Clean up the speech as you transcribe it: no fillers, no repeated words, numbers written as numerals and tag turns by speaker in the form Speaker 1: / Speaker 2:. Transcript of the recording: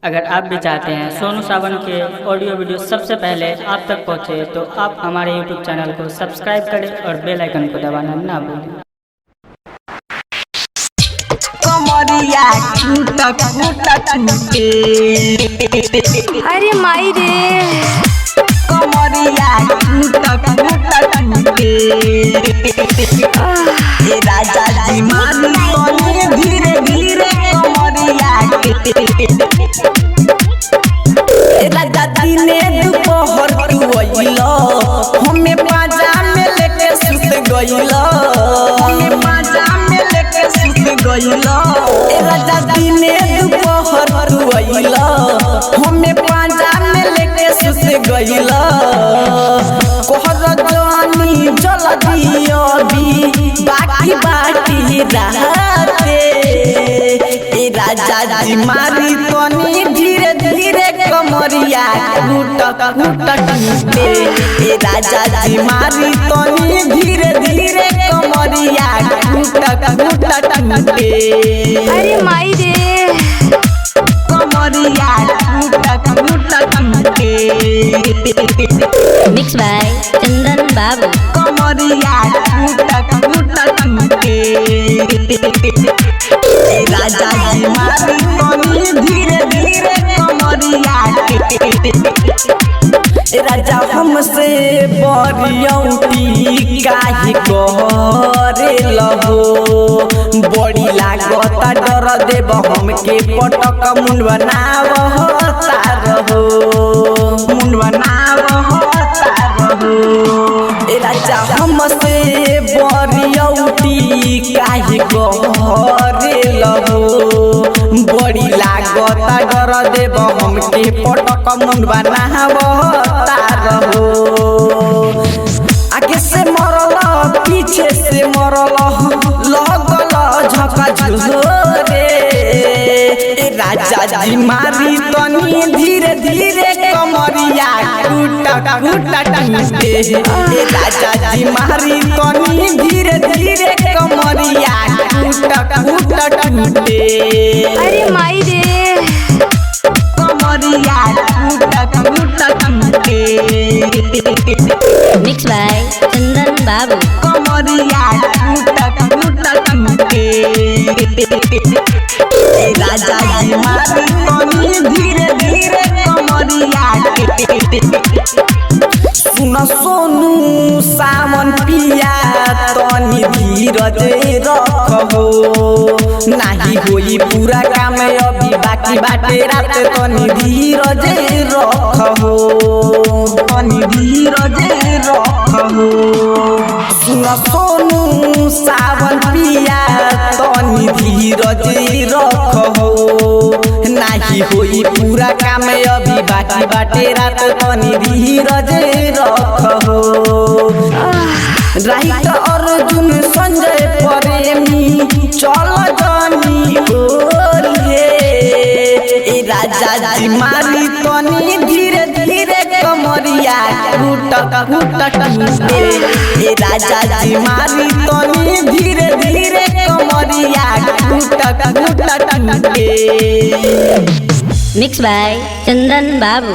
Speaker 1: अगर आप भी चाहते हैं सोनू सावन के ऑडियो वीडियो सबसे पहले आप तक पहुंचे तो आप हमारे यूट्यूब चैनल को सब्सक्राइब करें और बेल आइकन को दबाना ना भूलें।
Speaker 2: कमरिया कूट कूट छूटे।
Speaker 3: अरे माई रे,
Speaker 2: कमरिया कूट कूट छूटे। ए राजा जी मारी तनी धीरे धीरे कमरिया। ए राजा दिने दोपहर तू अइल, हमें बाजा में लेके सुत गइल, हमें बाजा में लेके सुत गइल। ए राजा दिने दोपहर तू अइल, हमें बाजा में लेके सुत गइल। कोहर जानी जल दियो भी बाकी बाटी रहते। ए राजा जी मारी तनी धीरे धीरे कमरिया कूट कूट टूटे। ए राजा जी मारी तनी धीरे धीरे कमरिया कूट कूट टूटे।
Speaker 3: अरे माई रे,
Speaker 2: कमरिया कूट कूट टूटे।
Speaker 4: मिक्स बाय चंदन बाबू।
Speaker 2: कमरिया कूट कूट टूटे। ए राजा जी मारी तनी धीरे धीरे कमरिया। ए राजा हमसे बरियौती काहे करे लहो, बड़ी लागता डर देब हमके पटक मुंड बनावता रहो, मुंड बनावता रहो। ए राजा हमसे बरियौती काहे करे लहो, बड़ी लागता डर देब हमके पटक मुंड बनावता रहो। आगे से मरल पीछे से मरल लगल झका झोरे। ए राजा जी मारी तनी धीरे धीरे कमरिया कूट कूट टूटे। ए राजा जी मारी तनी धीरे धीरे कमरिया कूट कूट टूटे।
Speaker 3: अरे माई रे,
Speaker 2: कमरिया कूट कूट टूटे।
Speaker 4: मिक्स बाय चंदन बाबू।
Speaker 2: कमरिया कूट कूट टूटे। ए राजा जी मारी तनी धीरे धीरे कमरिया। सुन सोनू सावन पिया तनी धीरज रखहो, नाही होई पूरा काम अभी बाकी बाटे रात तनी धीरज रखहो, तनी धीरज रखहो। सुन सोनू सावन पिया तनी धीरज रखहो, नाही होई पूरा काम अभी बाकी बाटे रात तनी धीरज रखहो। राइट अर्जुन संजय प्रेमी चल जानी ओल्हे। ए राजा जी मारी तनी धीरे धीरे कमरिया कूट कूट टूटे। ए राजा जी मारी तनी धीरे धीरे कमरिया कूट कूट टूटे।
Speaker 4: मिक्स बाय चंदन बाबू।